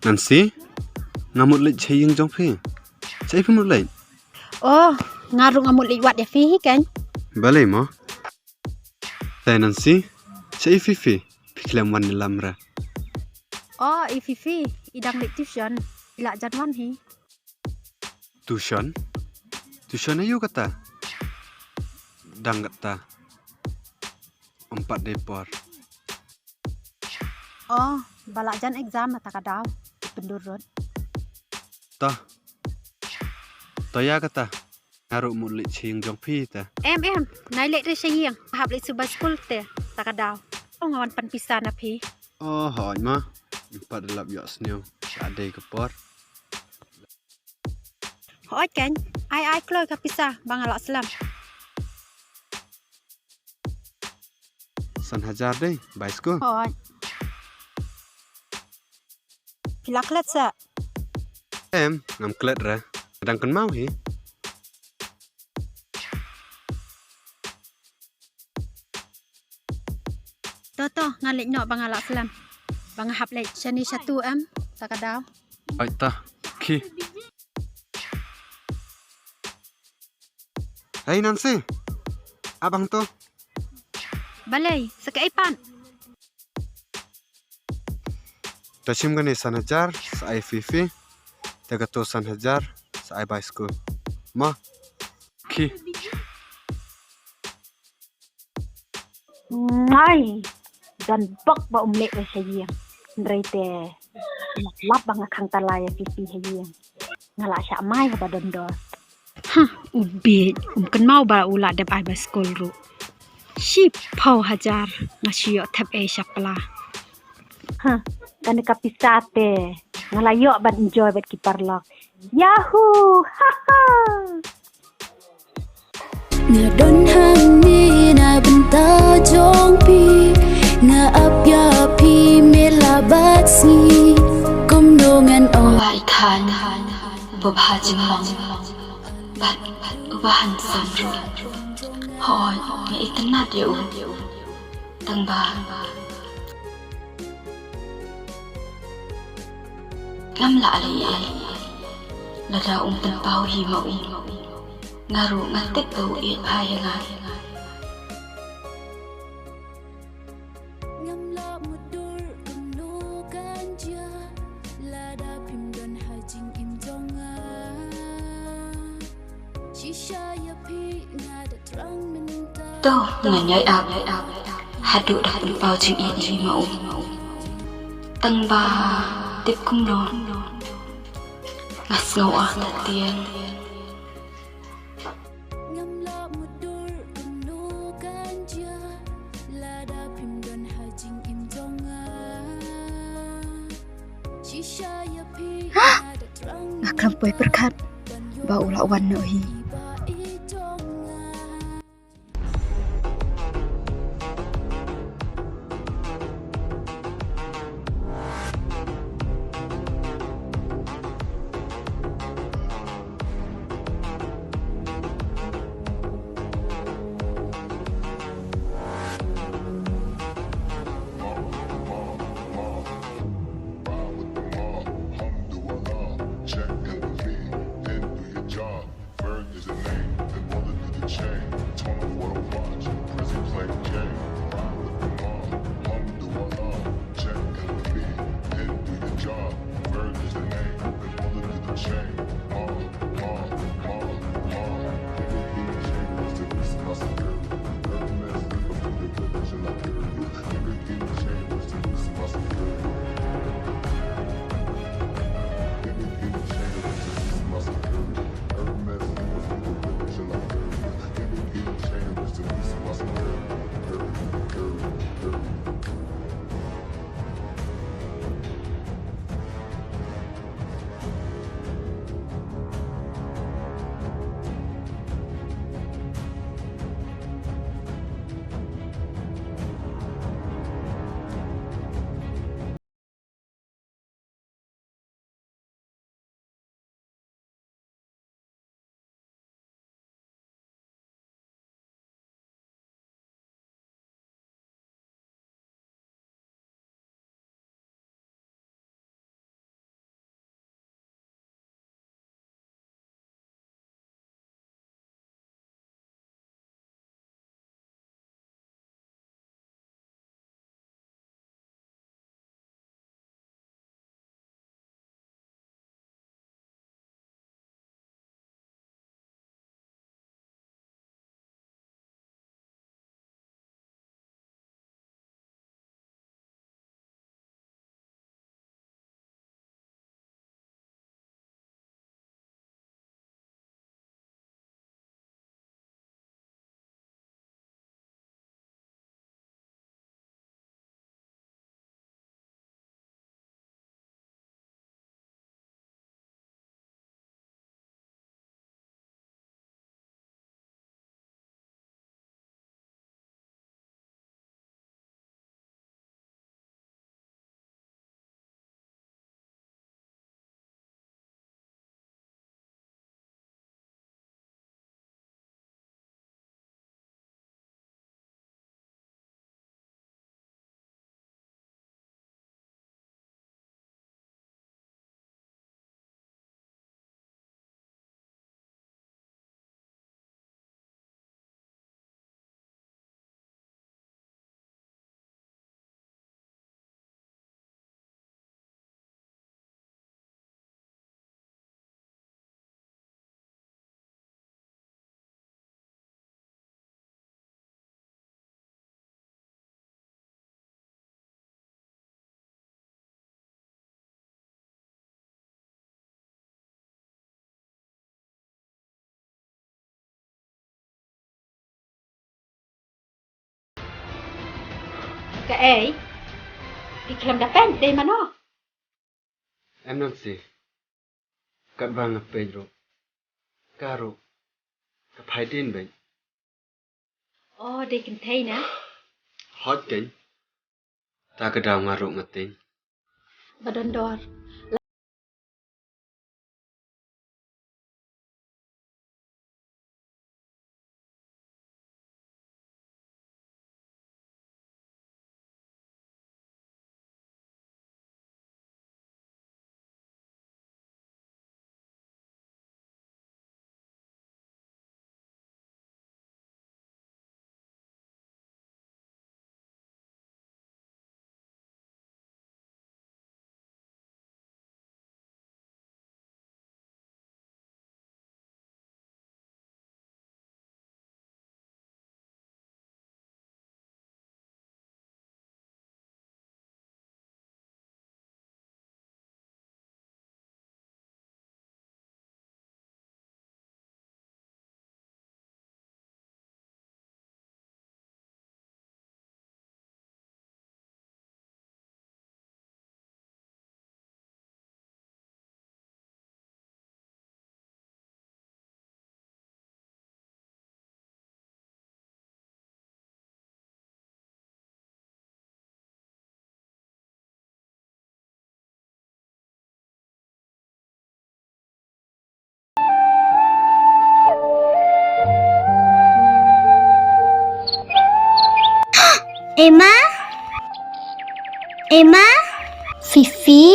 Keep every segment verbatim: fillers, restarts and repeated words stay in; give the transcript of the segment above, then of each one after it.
Nancy, nga mut leit sha ïing jong phi. Shaei phi mut leit? Oh, nga ruh nga mut leit wad ïa phi hi kan. Balei mo? Te Nancy, shaei phi phi? Phi khlem wan ïalam re. Oh, i phi phi, i dang leit tuition. I la jan wan hi. Tuition? Tuition aïu kata? Dang kata. Em pat dei por. Oh, ba la jan exam na ta ka daw. Pyndur rot. Ta. Ta ïa kata. Nga ruh mut leit sha ïing jong phi ta. Em em, nai leit re sha ïing. Hap leit sha baiskul te. Ta ka daw. Oh, nga wan pan pisa na phi. Oh, hooid ma. Em pat da lap ïoh sniew. Ka dei ka por. Hooid kan, ai ai kloi ka pisa ba nga la slem. San hajar dei, baiskul. Hooid. Phi la klet sa? Em, ngam klet re. Dang kynmaw hi. To to, ngan leit noh ba nga la slem. Ba nga hap leit shane shatu em, ta ka daw. Oi ta, ki. Hei Nancy, abang to. Balei, sa kaei pat? Ta shim kane san hajar, sa ai phi phi. Te kato san hajar, sa ai baiskul. Ma, ki. Ngai, don bok ba um leh sha ïing. Hynrei te lap lap ba nga khang tala ïa phi phi ha ïing. Nga la shah mai haba don dor. Ha, u bieit, um kynmaw ba u la dep ai baiskul ruh. Shiphew hajar, nga shu ïoh thep ei sha pla. Ha, kane ka pisa te nga la ïoh ban enjoy bad ki paralok. Yahoo! Ha ha! Nga don hangne na bynta jong phi, nga ap ïa phi me la bad sngi. Kumno ngan ong. Ba i than, ba bha jinglong. Bad uba handsome ruh. Hooid, nga itynnad ïa u. Tang ba ngam lah leh ei ei. Lada um pynpaw hi ma u, nga ruh nga tip ba u ïeit bha ïa nga. Ngam lah mutdur kumno kan jia lada phim don ha jingim jong nga. Shisha ïa phi nga da To, ngan ïai ap haduh da pynpaw jingïeit hi ma u. Tang ba tip kumno nga sngew ar ta tieng. Nga khlem poi pyrkhat ba u la wan noh hi. Kaei? Phi khlem da peit, dei mano? Em Nancy. Katba nga peit ruh, ka ruh ka phai dien beit. Oh, dei kynthei na? Hooid keiñ. Ta ka daw nga ruh nga tieng. Ba don dor. Emma? Emma? Fifi?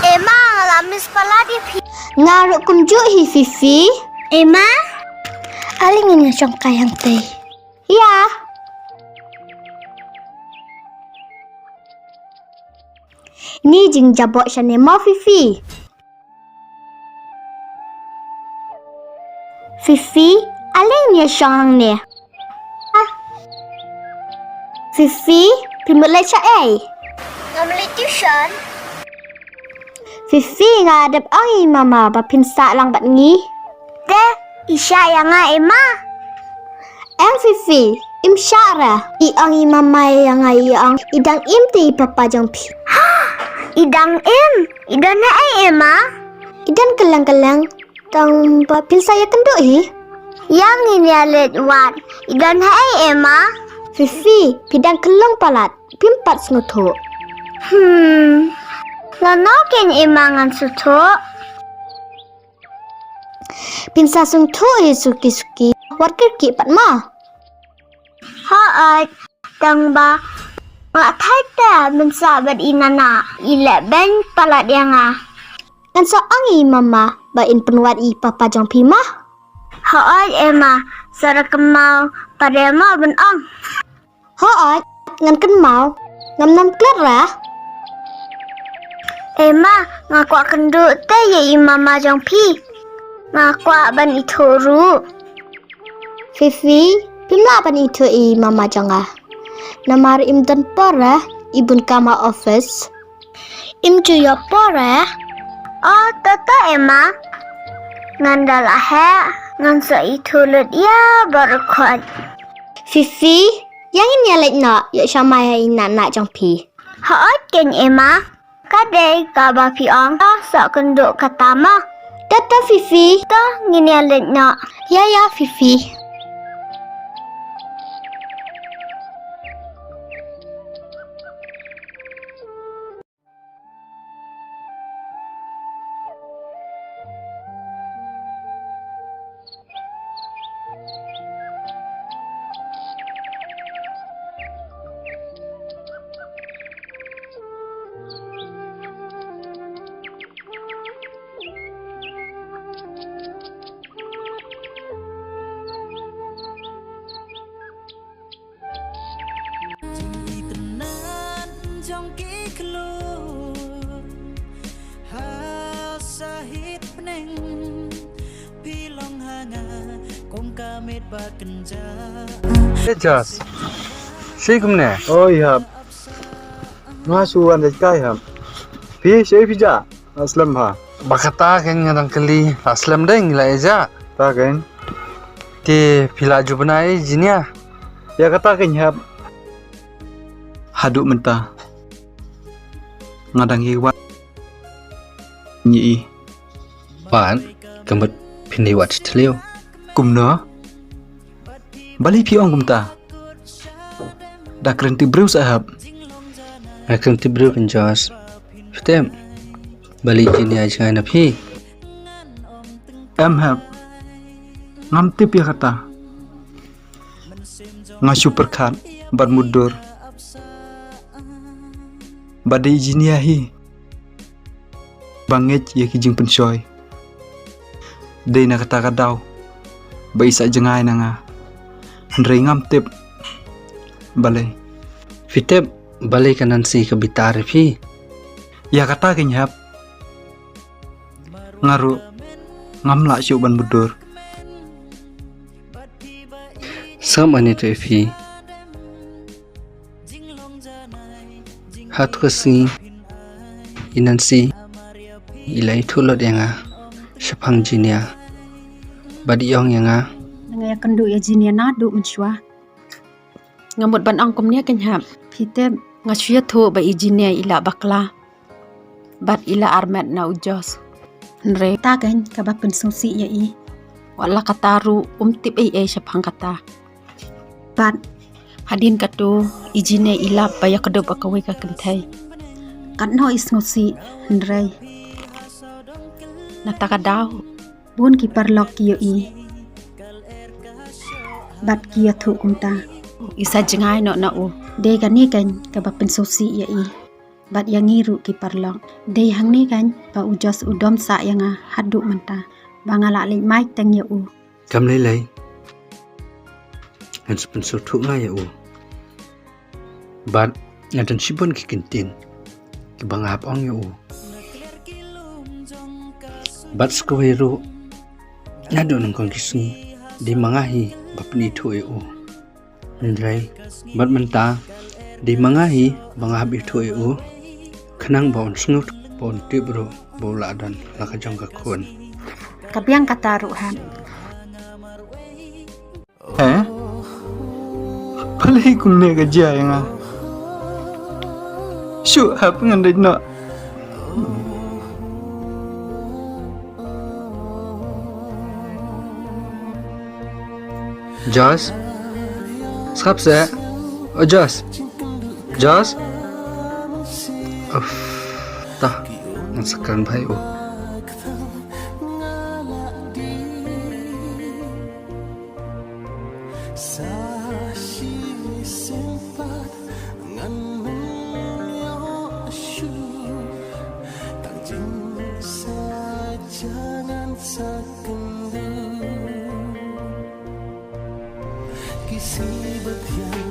Emma, nga la miss palat ïa phi. Nga ruh kumjuh hi Fifi. Emma? Ale ngin ïa shong kai hangtei. Ïa. Ni jingjaboh shane mo Fifi. Fifi, ale ngin ïa shong hangne. Fifi, phi mut leit shaei? Ngam leit tuition. Fifi, nga dep ong ïa i mama ba phin sah lang bad ngi. Te i shah ïa nga Emma? Em Fifi, im shah re. I ong i mama ïa nga, i ong i dang im te i papa jong phi. I dang im? I don haei Emma? I don kylleng kylleng. Tang ba phin sa ïakynduh hi. Ïa ngin ïa leit wad. I don haei Emma? Fifi, phi dang khyllung palat. Phim pat sngewthuh. Hmm. Lano kein Emma ngan sngewthuh? Phin sa sngewthuh hi suki suki. Wat kyrkieh pat ma. Hooid, tang ba nga thait te ban sah bad i nana, i leh beiñ palat ïa nga. Ngan sa ong ïa i mama ba in pynwad ïa i papa jong phi ma. Hooid Emma, sa da kynmaw pat ïa ma ban ong. Hooid, ngan kynmaw. Ngam nym klet re. Emma, nga kwah kynduh te ïa i mama jong phi. Nga kwah ban ithuh ruh. Fifi, phim lah ban ithuh ïa i mama jong nga. Namar im don por re, i bun kam ha office. Im ju ïoh por re. O, to to Emma. Ngan da lah heh, ngan sa ithuh lut ïa baroh khoit. Fifi, ïa ngin ïa leit noh, ïoh sha mai ha i nana jong phi. Hooid kein Emma. Ka dei kaba phi ong, to sa kynduh kata ma. To to Fifi. To ngin ïa leit noh. Ïa ïa Fifi. Jingïatynnat jong ki khlur ha sahit bneng, phi long ha nga kum ka miet ba kynjah. Hey Jas, shu kumne? Oi hap. Nga shu wan dei kai hap. Phi shu phi ja. La slem bha. Ba kata kein nga dang kylli, la slem dei ngi la ïa jah. Ta kein. Te phi la ju bna ïa i Jinia? Ïa kata kein hep. Haduh mynta nga dang ïa wad ïa i. Wat, ka mut phin ïa wad shi thliew. Kumno? Balei phi ong kumta? Da kren tip briew sa hep. Nga kren tip briew kein Josh. Phi tip balei i Jinia i jngai na phi? Em hep. Ngam tip ïa kata. Nga shu pyrkhat bad mutdur ba dei i Jinia hi ba ngeit ïa ki jingpynshoi. Dei na kata ka daw ba i sa jngai na nga. Hynrei ngam tip balei. Phi tip balei ka Nancy ka bitar ïa phi? Ïa kata kein hep. Nga ruh ngam lah shuh ban mutdur. Sngap ani tu ïa phi. Ha tu ka sngi i Nancy i la ïathuh lut ïa nga shaphang Jinia. Bad i ong ïa nga, nga ïakynduh ïa Jinia naduh mynshuwa. Nga mut ban ong kumne kein hep. Phi tip, nga shu ïathuh ba i Jinia i la bakla bad i la armet na u Josh. Hynrei kata kein kaba pynsngewsih ïa i. Wat la kata ruh um tip ei ei shaphang kata. Bad hadien katto i Jinia i lap ba ïakdup ha kawei ka kynthei. Katno i sngewsih, hynrei na kata ka daw bun ki paralok ki ïohi bad ki ïathuh kumta. I sa jngai noh na u. Dei kane kein kaba pynsngewsih ïa i bad ïa ngi ruh ki paralok. Dei hangne kein ba u Josh u dom sah ïa nga haduh mynta ba nga la leit mai teng ïa u. Kam lei lei. Ngan sa pynsngewthuh nga ïa u. Bad nga don shibun ki kyntien kiba nga hap ong ïa u. Bad sa kawei ruh, naduh nyngkong ki sngi dei ma nga hi ba pynithuh ïa u. Hynrei bad mynta dei ma nga hi ba nga hap ithuh ïa u, khnang ba un sngewthuh, ba un tip ruh ba u la don la ka jong ka khun. Ka biang kata ruh hep. Eh? Balei kumne ka jia ïa nga? Shu hap ngan dei noh. Josh. Sngap seh. Oh, Josh. Josh. Uff. Tah. Ngan sa kren bha ïa u. Sa shi sien pat ngan ym ïoh shuh. Tang jingsaja ngan sa kynduh. Ki sngi ba thiang